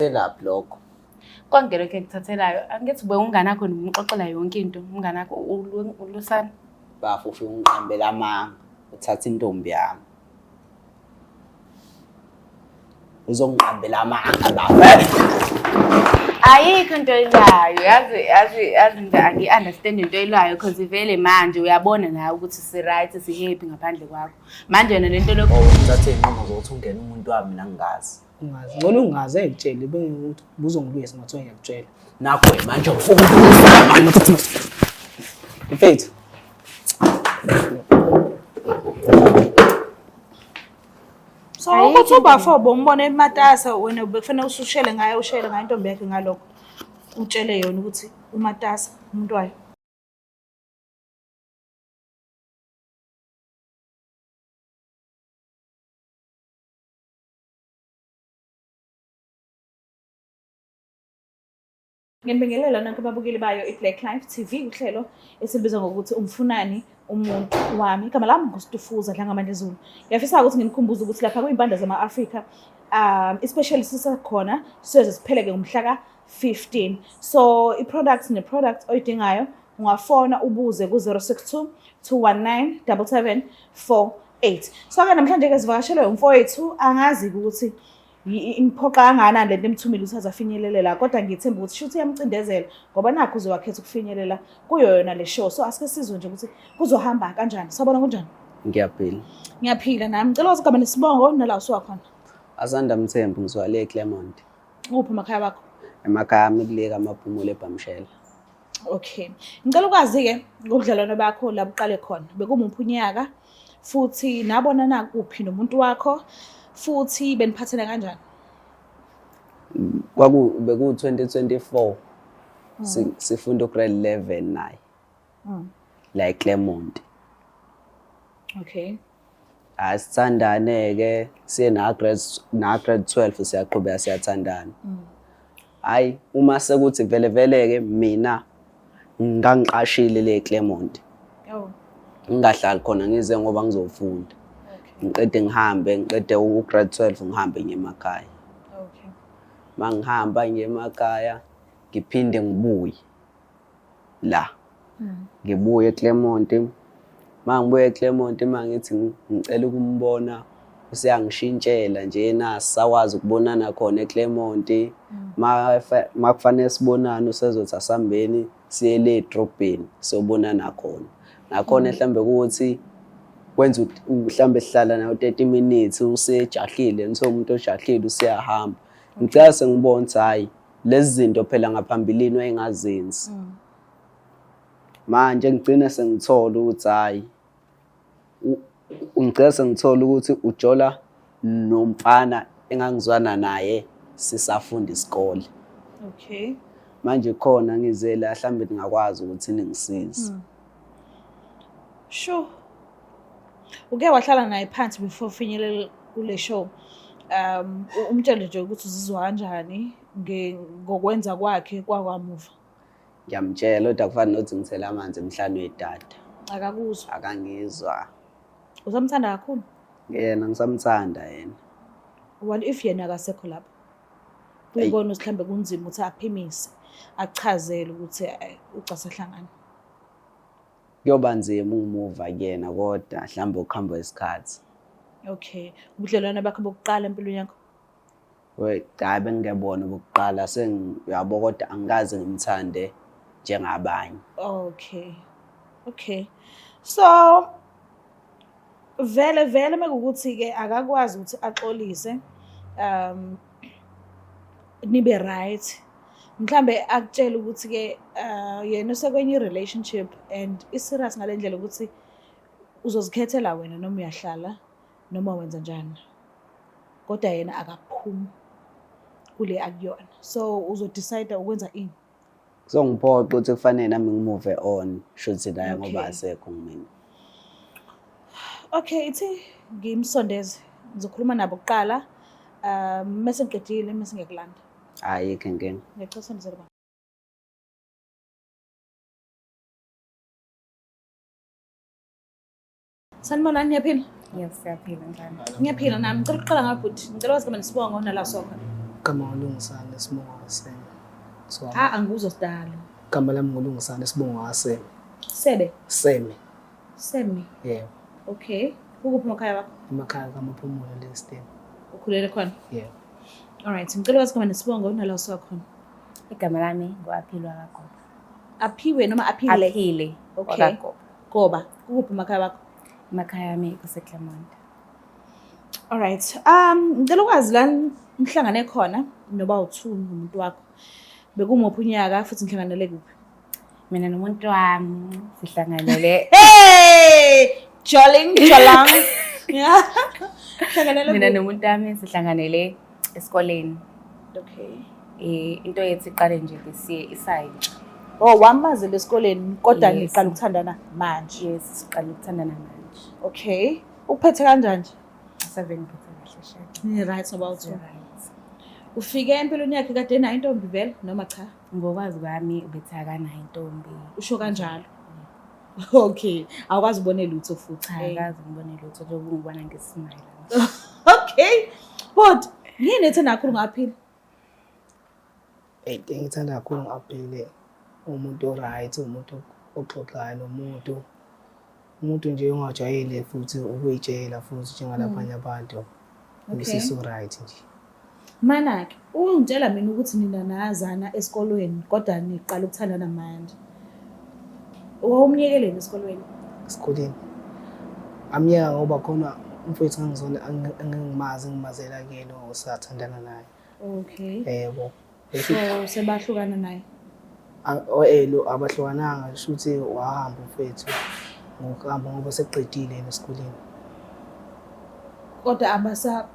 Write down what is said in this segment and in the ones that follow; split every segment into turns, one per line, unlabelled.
Selaphi lokho?
Konke lokho ekuthathelayo angithi ube umngane wakho nomxoxela yonke into umngane wakho ulusana.
Bafo ufike ungiqambela amanga, uthatha intombi yami. Uzongiqambela amanga bafo.
Ayikho into oyilwayo yazi yazi yazi nje angi-understand into oyilwayo cause vele manje uyabona nawe ukuthi si-right si-happy ngaphandle kwakho. Manje yona lento lokhu
Oh, uthathe iy'nqumo zokuthi ungene umuntu wami mina ngingazi.
Ungazi. Ngcono ungaze ngitshele bengithi buzongilwisa ngathiwa ngiyakutshela.
Nakho manje ufuna ukungilwisa manje.
Mfethu.
So ukuthi ubafo bombona ematasa wena bekufanele usushele ngaye ushele ngayo intombi yakhe ngalokho. Utshele yona ukuthi umatasa umuntu wayo. Nginibingelela nonke ababukeli bayo i-Black Life TV uhlelo esibiza ngokuthi umfunani umuntu wami. Igama lami nguStufuza Dlangamandla Zulu. Ngiyafisa ukuthi nginikhumbuze ukuthi lapha kwizimpande zama-Afrika especially sisakhona siyoze sipheleke ngomhla ka-15. So i-product ne-product oyidingayo ungafona ubuze ku-062 219 7748. So-ke namhlanje-ke sivakashelwe umfowethu angazi-ke ukuthi imphoqa kangakanani lento emthumile ukuthi aze afinyelele la kodwa ngithemba ukuthi shuthi iyamcindezela ngoba nakho uzowakhetha ukufinyelela kuyo yona le show so asike sizwe nje ukuthi kuzohamba kanjani sawubona kunjani
Ngiyaphila.
ngiyaphila nami ngicela wazi igama nesibongo nala usuka khona
Asanda Mthembu ngisuka le eClermont.
Uphi emakhaya wakho?
Emakhaya ami kule kaMaphumulo eBhamshela.
Okay. Ngicela ukwazi-ke ngobudlelwano bakho la buqale khona. Bekumuphi unyaka futhi nabonana kuphi nomuntu wakho futhi beniphathene kanjani?
Kwaku beku 2024. Sifunda ugrade 11 naye. La eClermont.
Okay.
Asithandane ke siye na grade na grade 12 siyaqhubeka siyathandana. Hayi uma sekuthi vele vele ke mina ngangiqashile le Clermont.
Oh.
Ngingahlali khona ngize ngoba ngizofunda.
Okay.
Ngiqede ngihambe ngiqede u grade 12 ngihambe ngiye emakhaya.
Okay.
Mangihamba ngiye emakhaya ngiphinde ngibuye la. Ngibuye eClermont. Mangibuye eClermont mangithi ngicela ukumbona useyangishintshela njena sisakwazi ukubonana khona eClermont. Makufanele sibonane usezothi asambeni siye le edrobheni siyobonana khona. Nakhona mhlambe ukuthi kwenza mhlambe sihlala nayo 30 minutes usejahile ngithiwa umuntu ojahile useyahamba. Ngicela sengibona ukuthi hhayi lezi zinto phela ngaphambilini wayengazenzi. Manje ngigcine sengithola ukuthi hhayi ngigcine sengithola ukuthi ujola nomfana engangizwana naye sisafunda isikole.
Okay.
Manje khona ngize la mhlambe ningakwazi ukuthi ningisize.
Sure. Uke wahlala naye phansi before ufinyelele kule show. Umtshele nje ukuthi uzizwa kanjani ngokwenza kwakhe kwakwamuva.
Ngiyamtshela kodwa kufana nokuthi ngithele amanzi emhlane wedada.
Akakuzwa.
Akangizwa.
Usamthanda kakhulu?
Yena ngisamthanda yena.
What if yena akasekho lapho? Kuyikona ukuthi mhlambe kunzima ukuthi aphimise, akuchazele ukuthi ucasahlangana.
Kuyoba nzima ukumuva kuyena kodwa mhlawumbe ukuhamba isikhathi.
Okay. Ubudlelwano bakho bokuqala empilweni yakho?
We cha bengingebona obokuqala sengiyabo kodwa angikaze ngimthande njengabanye.
Okay. Okay. So vele vele mekukuthi ke akakwazi ukuthi axolise nibe right. Mhlambe akutshele ukuthi ke yena usekwenye relationship and i serious ngalendlela ukuthi uzozikhethela wena noma uyahlala noma wenza njani. Kodwa yena akaphumi kule akuyona. So uzodecide ukwenza ini?
Kuzongiphoqa ukuthi kufanele nami ngimove on shuthi naye ngoba asekho kumina.
Okay, ithi ngimsondeze. Ngizokhuluma nabo kuqala. Mase ngiqedile mase ngiyakulanda.
Ayikho inkinga.
Ngiyacela usondezele baba. Sanibonani, niyaphila?
Yes, siyaphila njani?
Ngiyaphila nami. Ngicela ukuqala ngawe bhuti. Ngicela wazi igama nesibongo nala usuka khona.
Igama nguLungisani isibongo kaSeme. So
Ah, angikuzwa sidalo.
Igama lami nguLungisani isibongo kaSeme.
Sebe.
Seme.
Seme.
Yebo.
Okay. Ukuphi emakhaya wakho?
Emakhaya kaMaphumulo Livingston.
Ukhulele khona?
Yebo.
Alright, ngicela ukwazi igama nesibongo nala usuka khona.
Igama lami ngu-Aphilwa kaGoba.
Aphiwe noma Aphile?
Aphile
Okay.
wakaGoba.
Goba. Ukuphi emakhaya wakho?
Emakhaya ami kuseClermont.
Alright. Ngicela ukwazi la nihlangane khona noba u-two nomuntu wakho. Bekumuphi unyaka futhi nihlanganele kuphi?
Mina nomuntu wami sihlanganele
Hey! Jolling, jolang. Yeah. Hlanganele
mina
kuphi?
nomuntu wami sihlanganele esikoleni.
Okay.
Into yethu iqale nje this year isayintsha.
Oh, wamazela esikoleni kodwa
Yes.
niqala ukuthandana manje.
Yes, siqale ukuthandana manje.
Okay. Ukuphethe kanjani nje?
Save ngiphethe kahle shame.
Ni right noba u-two.
Right.
Ufike empilweni yakhe kade enayo intombi vele noma cha?
Ngokwazi kwami ubethi akanayo intombi.
Usho kanjalo. Okay. Awukwazi ubone lutho futhi.
Cha, akaze ngibone lutho njengoba ungibona ngismile.
Okay. But yini ethanda kakhulu ngaphila?
Into engithanda kakhulu ngaphile umuntu o-right, umuntu oxoxayo nomuntu. Umuntu nje ongajwayele futhi ukuyitshela futhi njengalabanye abantu. Usisi o-right nje.
Mana-ke ungitshela mina ukuthi nina nazana esikolweni kodwa niqala ukuthandana manje. Wawumyekeleni esikolweni?
Esikoleni. Amyeka ngoba khona umfowethu ngangizona engingimazi ngimazela kuyena osathandana naye.
Okay.
Yebo.
So sebahlukana naye.
Lo abahlukananga shuthi wahamba umfowethu ngokuhamba ngoba seqedile yena esikoleni.
Kodwa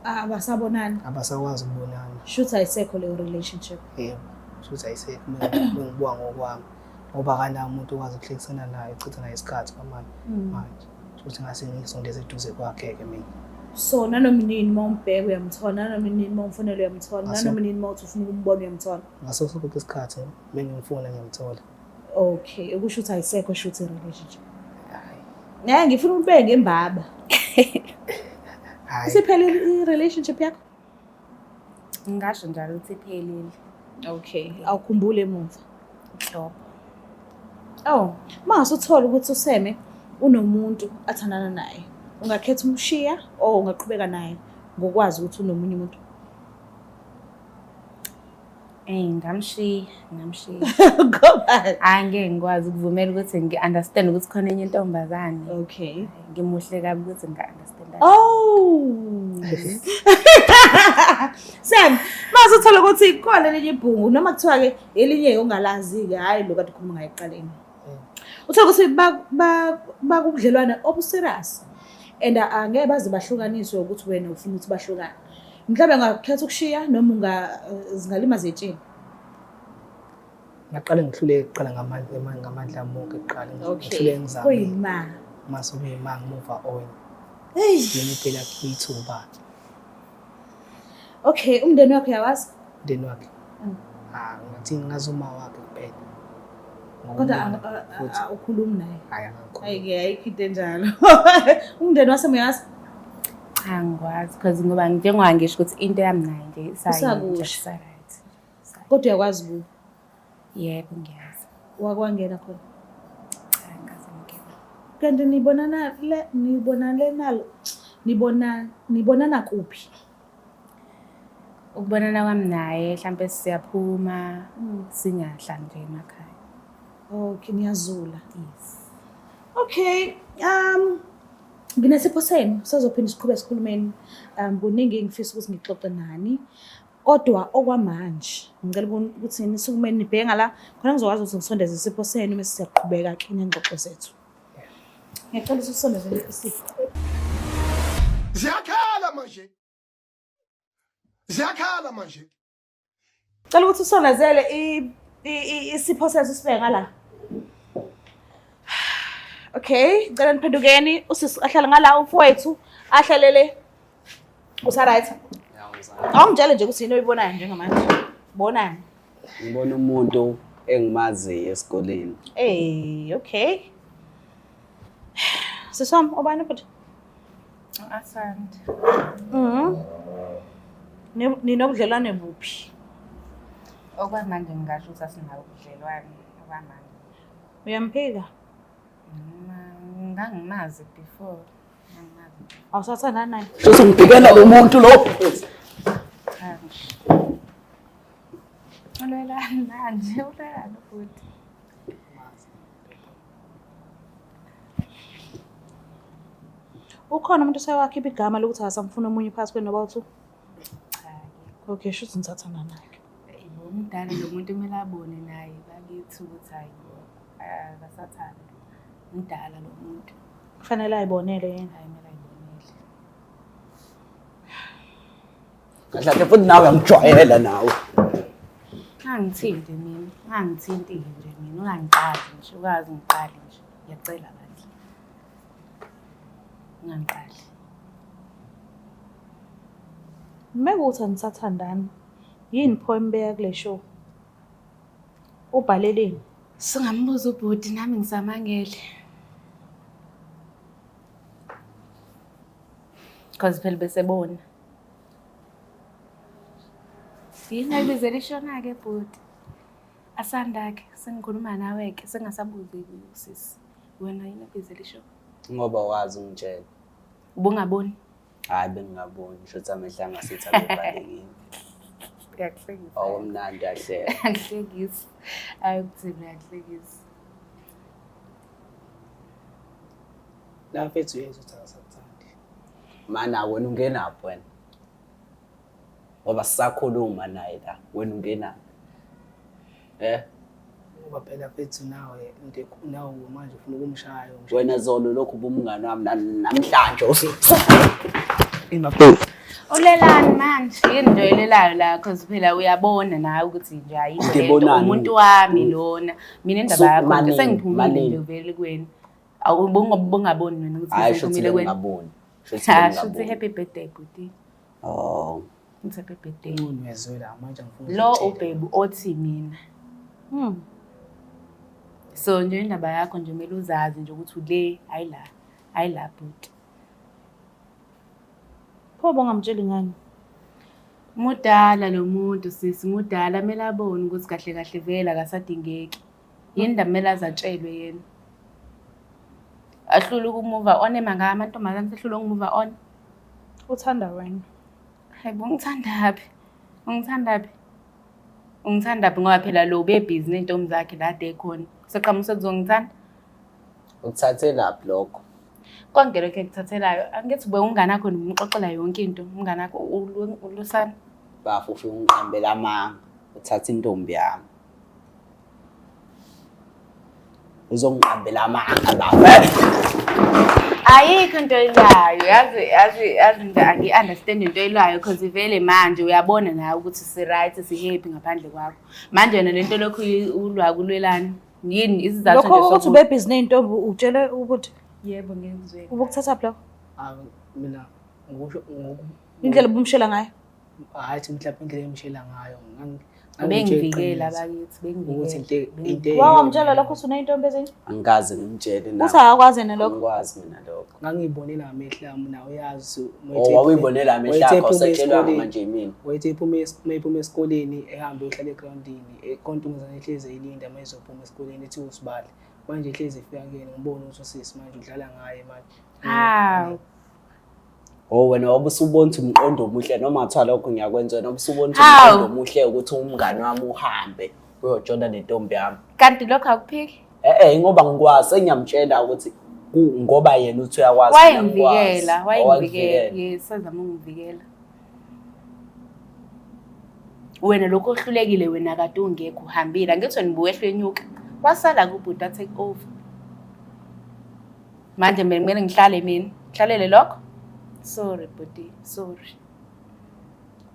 abasabonani.
Abasakwazi ukubonana.
Shuthi ayisekho leyo relationship.
Yebo. Shuthi ayisekho mengibuka ngokwami. Ngoba akanawo umuntu okwazi ukuhlekisana naye, uchitha naye isikhathi kwamanje. Manje shuthi ngase ngisondeze eduze kwakhe-ke mina.
So nanoma inini uma umbheka uyamthola, nanoma inini uma umfonela uyamthola, nanoma inini uma uthi ufuna ukumbona uyamthola.
Ngaso sonke isikhathi mengimfuna ngiyamthola.
Okay, okusho ukuthi ayisekho shuthi i-relationship.
Hhayi.
Ngeke ngifuna ukubeka ngembaba.
Hhayi.
Isiphelile i-relationship yakho?
Ngingasho njalo ukuthi iphelile.
Okay, awukhumbuli emuva.
Nhlobo.
Oh, mangase uthole ukuthi useme unomuntu athandana naye. Ungakhetha umshiya or ungaqhubeka naye ngokwazi ukuthi unomunye umuntu?
Ngamshiya, ngamshiya.
Ngoba
Hhayi ngeke ngikwazi ukuvumela ukuthi ngi-understand ukuthi khona enye intombazane.
Okay.
Ngimuhle kabi ukuthi nginga-understand.
Oh. Sam, mase uthola ukuthi khona elinye ibhungu noma kuthiwa ke elinye ongalazi-ke hhayi lo kade ukhuluma ngaye ekuqaleni. Uthola ukuthi bakubudlelwane obuserious and angeke baze bahlukaniswe ukuthi wena ufuna ukuthi bahlukane. Mhlawumbe ungakhetha ukushiya noma zingalimaza etsheni.
Ngaqale ngihluleke kuqala ngamandla ami wonke kuqala. Ngihluleke ngizame.
Kuyima.
Mase kuyima ngimuva on.
Hey.
Yini phela ithuba.
Okay, umndeni wakhe uyawazi?
Umndeni wakhe. Ah, ngathi ngazi uma wakhe kuphela.
Kodwa ukhulumi naye.
Hayi angikhulumi.
Hayi-ke ayikho into enjalo. Umndeni wase uyawazi?
Cha, ngikwazi because ngoba njengoba ngisho ukuthi into yami naye nje
Usakusho.
isa-right.
Kodwa uyakwazi kubo?
Yebo, ngiyazi.
Wakwangena khona?
Cha, ngikaze ngingene.
Kanti nibonana kuphi?
Ukubonana kwami naye mhlampe siyaphuma singahlali nje emakhaya.
Okay, niyazula.
Yes.
Okay, nginesipho senu, sazophinda siqhubeke sikhulumeni. Kuningi engifisa ukuthi ngixoxe nani. Kodwa okwamanje ngicela ukuthi nisukumeni nibheke ngala khona ngizokwazi ukuthi ngisondeze isipho senu bese siyaqhubeka ke nengxoxo zethu. Ngiyacela ukuthi usondeze isipho.
Ziyakhala manje. Ziyakhala manje.
Cela ukuthi usondezele isipho sethu sibheke ngala. Okay, ngicela niphendukeni usisi ahlale ngala umfowethu ahlalele. Usa right? Awungitshele nje ukuthi yini oyibonayo njengamanje. Bonani?
Ngibona umuntu engimaziyo esikoleni.
Hey, okay. Sisi wami, ubani futhi?
Asante.
Ninobudlelwane buphi?
Okwamanje ngingasho ukuthi asinabo ubudlelwane okwamanje.
Uyamphika?
Noma ngangimazi before. Ngangimazi.
Awusathandani naye?
Shuthi ngibhekela lo muntu lo.
Cha. Ulwelani manje? Ulwelani futhi?
Ukhona umuntu osewakhipha igama lokuthi akasamfuni omunye phakathi kwenu noba-two?
Cha.
Okay, shuthi ngisathandana naye.
Umdala lo muntu kumele abone naye bakithi ukuthi hayi akasathandi. Mdala lo muntu.
Kufanele ayibonele yena.
Hayi kumele ayibonele.
Kahle kahle futhi nawe angijwayela nawe.
Ungangithinti mina, ungangithinti nje mina, ungangiqali nje, ukaze ungiqale nje. Ngiyacela bandla. Ungangiqali.
Mekuwukuthi anisathandani, yini pho embeka kule show? Ubhaleleni?
Singambuza ubhuti nami ngisamangele. Cause phela besebona. Yini ayibizela ishona-ke bhuti? Asanda-ke, sengikhuluma nawe-ke, sengasabuzi sisi. Wena yini ebizela ishona?
Ngoba wazi ungitshela.
Ubungaboni?
Hhayi bengingaboni, shuthi amehlo angasithi abevalekile.
Uyakuhlekisa.
Okumnandi ahleka.
Uyakuhlekisa. Hayi ukuthini uyakuhlekisa.
La mfethu uyezwa ukuthi akasakuthandi.
Mana wena ungenaphi wena? Ngoba sisakhuluma naye la, wena ungenaphi? Eh?
Ngoba phela mfethu nawe into nawe manje ufuna ukumshaya umshaya.
Wena zolo lokhu ubumngani wami namhlanje
Ulelani manje? Yini nje oyilelayo la cause phela uyabona nawe ukuthi nje ayikho lento
Ngibonani?
umuntu wami lona. Mina indaba
So,
yakho nje
manini,
sengiphumile
manini.
nje vele kuwena. Awubungaboni wena ukuthi
Hayi shuthi
sengiphumile kuwena.
bengingaboni. Shuthi
Cha, shuthi
bengingaboni.
happy birthday bhuti.
Oh.
Uthi happy birthday.
Uyezwe la manje angifuni
Lo
ukukutshela.
ubhebu othi mina. So nje indaba yakho nje kumele uzazi nje ukuthi ule hayi la, hayi la bhuti.
Pho bongamtsheli ngani?
Mudala lo muntu sisi, mudala kumele abone ukuthi kahle kahle vele akasadingeki. Yini ndaba kumele azatshelwe yena? Ahlule uku-move on emangaka amantombazane sehlule uku-move on.
Uthanda wena.
Hayi bo, ungithandaphi? Ungithandaphi? Ungithandaphi ngoba phela lo ubebhizi ney'ntombi zakhe la ade ekhona. Seqhamuka sekuzongithanda.
Ukuthathelaphi lokho?
Konke lokho engikuthathelayo, angithi ube umngane wakho nomxoxela yonke into. Umngane wakho ulusana.
Bafo ufike ungiqambela amanga, uthatha intombi yami. Uzongiqambela amanga bafo.
Ayikho into oyilwayo, yazi yazi yazi nje angi-understand into oyilwayo cause vele manje uyabona nawe ukuthi si-right, si-happy ngaphandle kwakho. Manje wena lento lokhu ulwa kulwelani? Yini isizathu
Lokho
nje
ukuthi
soku-
ubebhizi ney'ntombi utshele ukuthi
Yebo ngikuzwile.
ubukuthatha lokho?
Ah, mina ngokusho ngoku
Indlela obumshela ngayo?
hayi ukuthi mhlawumbe indlela engimshela ngayo
Bengivikela bakithi,
ukuthi
bengivikela.
into into
Wawamtshela lokho uthi uney'ntombi ezinye?
Angikaze ngimtshele na.
Uthi akakwazi yena lokho?
Angikwazi mina lokho.
Ngangiyibonela ngamehlo ami nawe uyazi
Oh, wawuyibonela amehlo akho awusatshelwanga manje yimina.
Wayethi ephuma mayephuma esikoleni ehambe uyohlala egrawundini kontombazane ehlezi eyilinda uma ezophuma esikoleni ethi usibali manje ehlezi efika kuyena ngibone ukuthi usisi manje udlala ngaye manje.
Hawu.
Oh wena wabe usubona ukuthi umqondo omuhle noma ngathiwa lokho ngiyakwenza wena ubusubona ukuthi
Hawu.
umqondo omuhle ukuthi umngani wami uhambe uyojola nentombi yami.
Kanti lokho akuphiki?
Eh eh ngoba ngikwazi sengiyamtshela ukuthi ngoba yena uthi uyakwazi mina ngikwazi.
Wayengivikela,
Oh,
wayengivikela.
wakuvikela.
Yes, sazama ukungivikela. Wena lokho ohlulekile wena kade ungekho uhambile, angithi wena ubuwehle enyuka. Wasala kubhuti take over. Manje mina kumele ngihlale mina. Ngihlalele lokho? Sorry bhuti, sorry.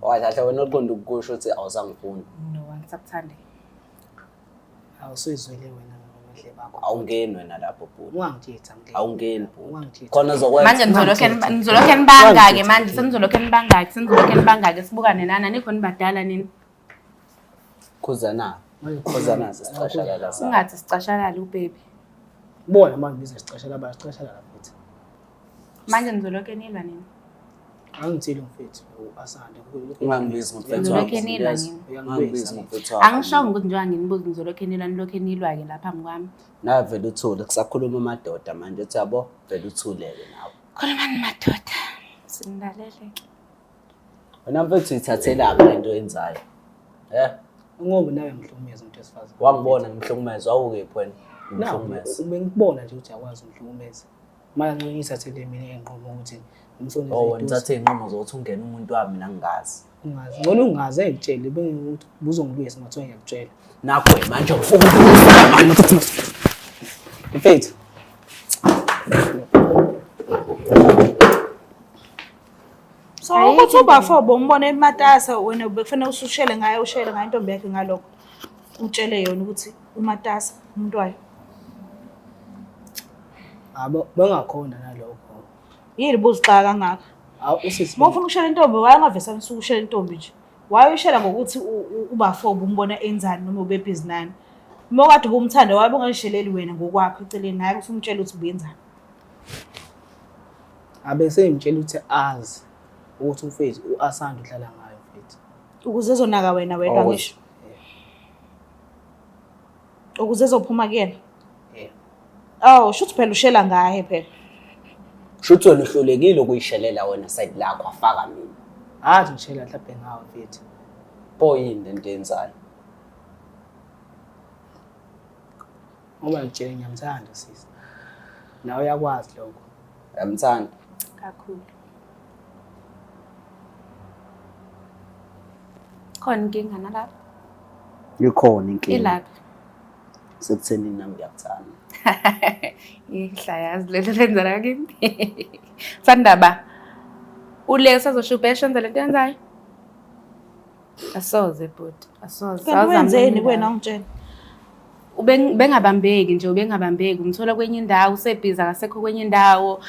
Wathi wena uqonda ukusho ukuthi awusangifuni.
No, angisakuthandi.
Awusuyizwele wena ngamehlo bakho.
Awungeni wena lapho bhuti.
Ungangithetha ngeke.
Awungeni bhuti.
Ungangithetha.
Khona uzokwenza.
Manje nizolokhe nizolokhe nibangake manje senizolokhe nibangake senizolokhe nibangake sibukane nani anikho nibadala nini.
Khuzana. Khuzana sisicashalala sa.
Ungathi sicashalala ubaby.
Bona manje biza sicashala ba sicashala la futhi.
Manje nizolokhe nilwa nini?
Angithile mfethu u-Asanda.
Ungangibizi ngomfethu
Ngizolokhu
wakho.
enilwa
Yes.
nini?
Ungangibizi ngomfethu wakho.
Angishongo ukuthi njengoba nginibuza nizolokhu enilwa nilokhu enilwa-ke la phambi kwami.
Nawe vele uthule kusakhuluma amadoda manje uthi yabo vele uthuleke nawe.
Khulumani madoda. Sinilalele-ke.
Wena mfethu uyithathelaphi le nto oyenzayo? Eh?
Ngoba nawe ngihlukumeza umuntu wesifazane.
Wangibona ngimhlukumeza wawukephi wena?
Na,
Ngimhlukumeza.
bengikubona nje ukuthi uyakwazi ukungihlukumeza. Manje ngcono ngiyithathele mina iy'nqumo ukuthi ngimsondeze
Oh, wena
eduze.
uthathe iy'nqumo zokuthi ungene umuntu wami mina ngingazi.
Ungazi. Ngcono ungaze ngitshele bengithi buzongilwisa ngathiwa ngiyakutshela.
Nakho manje ngifuna ukufika manje.
Mfethu.
So ukuthi ubafo bombona ematasa wena bekufanele usushele ngaye ushele ngaye intombi yakhe ngalokho. Utshele yona ukuthi umatasa umuntu wayo.
Abo bengakhona nalokho.
Yini buzixaka kangaka?
Awu usisi.
Uma ufuna ukushela intombi why ungavesane usuke ushela intombi nje? Why uyishela ngokuthi ubafo ubumbona enzani noma ubebhizi nani? Uma kade ubumthanda wabe ungayisheleli wena ngokwakho eceleni naye ukuthi umtshele ukuthi ubuyenzani.
Abe sengimtshela ukuthi azi ukuthi umfethu u-Asanda udlala ngayo mfethu.
Ukuze ezonaka wena wedwa
Oh.
ngisho. Ukuze ezophuma kuyena.
Yeah.
Oh, shuthi phela ushela ngaye phela.
Shuthi wena uhlulekile ukuyishelela wena side lakho afaka mina.
Athi ngishela mhlawumbe ngawe mfethu.
Pho yini lento yenzayo?
Ngoba ngitshele ngiyamthanda sisi. Nawe uyakwazi lokho.
Uyamthanda?
Kakhulu. Khona inkinga nalapho?
Ikhona inkinga.
Ilaphi?
Sekuthenini nami ngiyakuthanda.
Ihla yazi lento lenza la kimi. Sandaba. Ule usazoshubhesha enza lento yenzayo? Asoze bhuti, asoze.
Kanti
Awuzame
wenzeni
enye
kuwena
indawo.
ungitshela?
Bengabambeki nje, ubengabambeki. Umthola kwenye indawo, usebhizi akasekho kwenye indawo.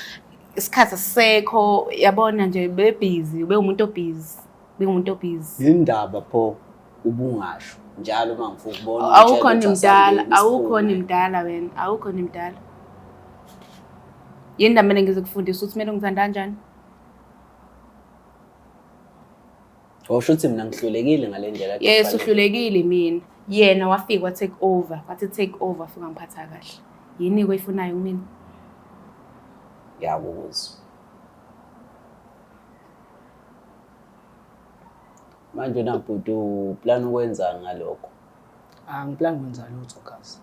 Isikhathi asisekho, yabona nje bebhizi, ube umuntu obhizi, bengumuntu obhizi.
Yindaba pho ubungasho njalo uma ngifuna ukubona
Awukho
ungitshela ukuthi
nimdala,
asambeni
awukho
siphume.
nimdala wena, awukho nimdala. Yini ndaba mina ngizokufundisa ukuthi kumele ungithanda kanjani?
Washo ukuthi mina ngihlulekile ngale ndlela kade
Yes,
kufanele.
uhlulekile mina. Yena wafika wa take over, wathi take over wafika ngiphatha kahle. Yini oyifunayo kumina?
Ngiyakuzwa. Manje na bhuti uplan ukwenzani ngalokho?
Angiplan kwenza lutho gazi.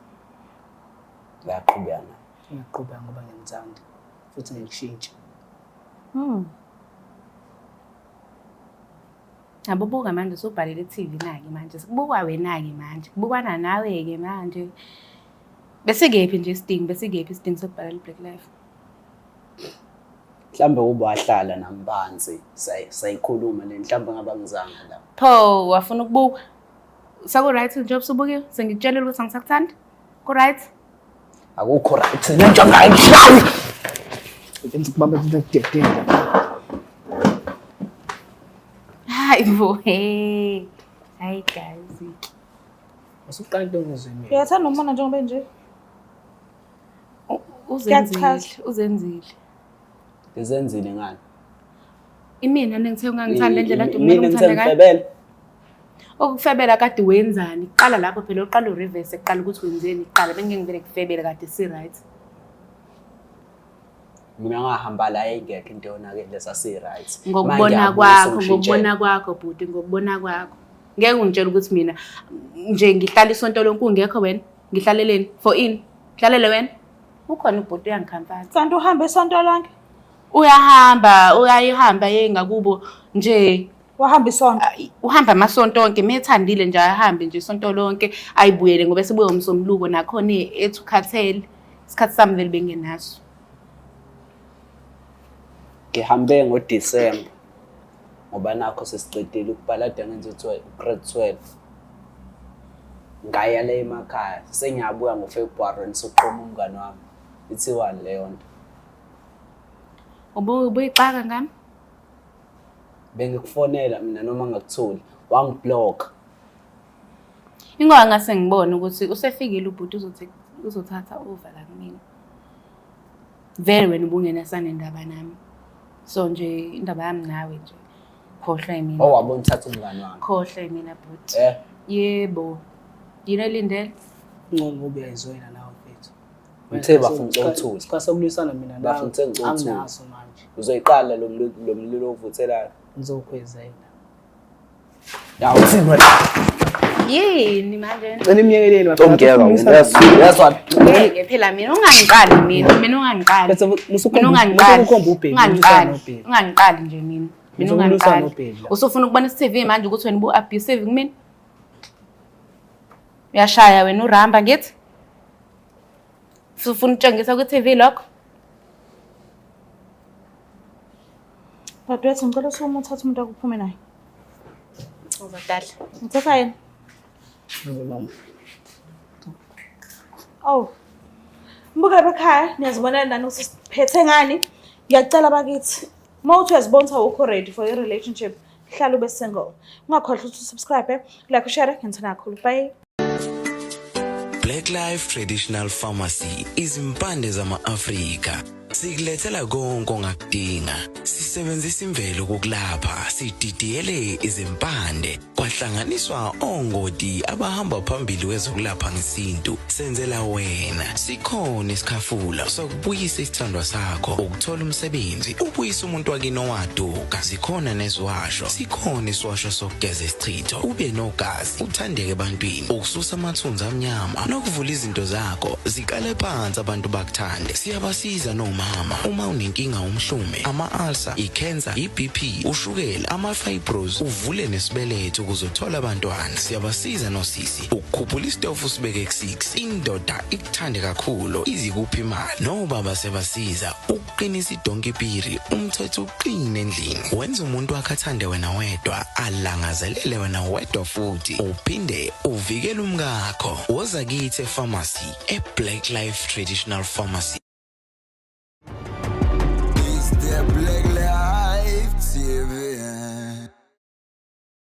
Uyaqhubeka naye.
Ngiyaqhubeka ngoba ngiyamthanda futhi ngikushintshe.
Ngabe ubuka manje usubhalele i-TV na-ke manje, sekubukwa wena-ke manje, kubukwana nawe-ke manje. Besikephi nje isidingo, besikephi isidingo sokubhalela i-Black Life?
Mhlambe ube wahlala nami phansi sayikhuluma le mhlambe ngaba ngizanga la.
Pho wafuna ukubukwa? Seku-right njengoba usubukiwe? Sengikutshelile ukuthi angisakuthandi? Ku-right?
Akukho right lento angayishayi.
Ngenza ukubamba into ekudedela.
Hayi bo, hey. Hayi guys.
Usuqala into ongizwe mina.
Uyathanda umbona njengoba enje?
Uzenzile,
Kuyakuchaza.
uzenzile.
Ngizenzile ngani?
Imina nengithe ungangithandi le ndlela kade kumele
Mina ngithe
ungithande ngayo.
ngifebele.
Ukufebela kade wenzani? Qala lapho phela uqala ureverse kuqala ukuthi wenzeni kuqala bengeke ngivele kufebele kade si-right.
Mina ngahamba la ingekho into yonakele sasi-right.
Ngokubona kwakho, ngokubona kwakho bhuti, ngokubona kwakho. Ngeke ungitshele ukuthi mina nje ngihlala isonto lonke ungekho wena. Ngihlaleleni for ini? Ngihlalele wena? Ukhona ubhuti uyangikhamfatha.
Kanti uhambe isonto lonke?
Uyahamba, uyayihamba ye ngakubo nje
Wahamba isonto.
Uhamba amasonto onke methandile nje ahambe nje isonto lonke ayibuyele ngoba sebuye ngomsombuluko nakhona ethi ukhathele isikhathi sami vele bengenaso.
Ngihambe ngoDisemba ngoba nakho sesiqedile ukubhala kade ngenza u-grade 12. Ngaya le emakhaya sengiyabuya ngoFebruary ngisoqoma umngani wami. Ithiwani leyo nto?
Ubuyixaka ngami?
Bengikufonela mina noma ngakutholi, wangiblock.
Ingoba ngase ngibone ukuthi usefikile ubhuti uzothatha over la kumina. Vele wena ubungenasanendaba nami. So nje indaba yami nawe nje khohlwa yimina.
Owabona uthatha umngani wami.
Khohlwa yimina bhuti.
Eh.
Yebo. Yini elindele?
Ngcono ngoba uyayizwela nawe mfethu.
Ngithe bafuna ucothule.
Isikhathi sokulwisana mina nawe.
Bafuna ucothule.
Anginaso manje.
Uzoyiqala lo mlilo lo mlilo ovuthelayo.
Ngizokhwezela.
Ya uthini wena?
Yini manje?
Cela imyekeleni bafethu.
Ngiyeka wena. Yaswa.
Ngeke phela mina ungangiqali mina, mina ungangiqali.
Bese
Mina ungangiqali.
musukukhomba ubheki,
Ungangiqali.
nobheki.
Ungangiqali nje mina. Mina
Musukulwisana
ungangiqali.
nobheki la.
Usufuna ukubona i-CV manje ukuthi wena ubu-abusive kumina? Uyashaya wena uramba ngithi? Usufuna ukutshengisa ku-TV lokho?
Dadewethu ngicela usukume uthathe umuntu akuphume naye.
Uzodala.
Ngithatha yena.
Mama.
Oh. Mbuka ekhaya niyazibonela nani ukuthi siphethe ngani. Ngiyacela bakithi. Uma uthi uyazibona ukuthi awukho ready for your relationship, hlala ube single. Ungakhohlwa ukuthi usubscribe, like, share, ngithanda kakhulu. Bye.
Black Life Traditional Pharmacy izimpande zama-Afrika sikulethela konke ongakudinga sisebenzisa imvelo kokulapha sididiyele izimpande kwahlanganiswa ongoti abahamba phambili kwezokulapha ngesintu senzela wena sikhona isikhafula sokubuyisa isithandwa sakho ukuthola umsebenzi ubuyise umuntu wakini owaduka zikhona neziwasho sikhona isiwasho sokugeza isichitho ube nogazi uthandeke ebantwini ukususa amathunzi amnyama nokuvula izinto zakho ziqale phansi abantu bakuthande siyabasiza nomama uma unenkinga umhlume ama-ulcer ikhensa i-BP ushukela ama-fibros uvule nesibeletho ukuze uthole abantwana siyabasiza nosisi ukukhuphula isitofu usibeke ku-6 indoda ikuthande kakhulu izikuphi imali nobaba siyabasiza ukuqinisa idonki piri umthetho uqine endlini wenza umuntu wakhe athande wena wedwa alangazelele wena wedwa futhi uphinde uvikele umkakho woza kithi efamasi e-Black Life Traditional Pharmacy.